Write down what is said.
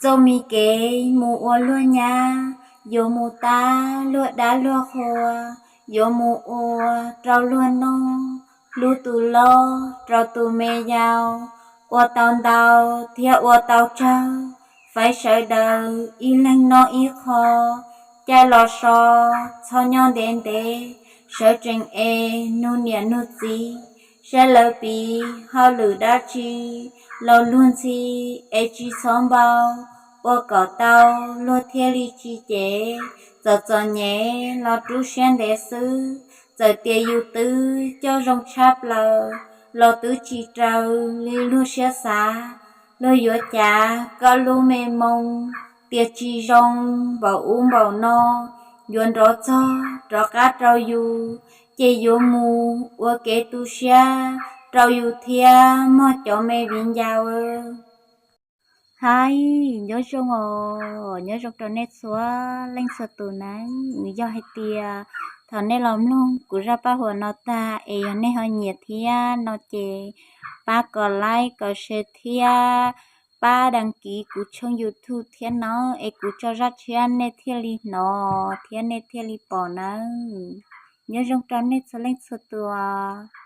Txoj me kev mus ua luag nyab, yuav mus tab luag dab luag qhua, yuav mus ua rau luag noj, hlub tus loj rau tus me yau, ua tau ntau thiab ua tau tsawg, faib sawv daws ib leeg noj ib qho, caij los so txhob nyob ntev ntev, sawv tsees es nug niam nug txiv, saib lawv piv hauj lwm dab tsi, los luag ntxhi es tsis txhob npau, ua kom tau luag thiaj li tsis cev, txom txom nyem los rub siab ntev xwb, txawm tias yus twb coj zoo tshaj plaws, los twb tsis raws li luag siab xav, luag yuav cav koj lub me moo, tias tsis zoo npaum ub npaum no, yuav nrov txog rov qab rau yus, ces yuav mus ua kev tu siab rau yus thiab mog cov me viv ncaus. Haib, nyob zoo os, nyob zoo rau nej txhua leej txhua tus nawb. Yog hais tias thaum nej los mloog kuv zaj paj huam no tag es yog nej ho nyiam thiab no ces pab kom like kom share thiab pab đăng ký kuv tshooj YouTube thiab nawb, es kuv tso zaj tshiab nej thiaj li hnov thiab nej thiaj li pom nawb. Nyob zoo rau nej txhua leej txhua tus os.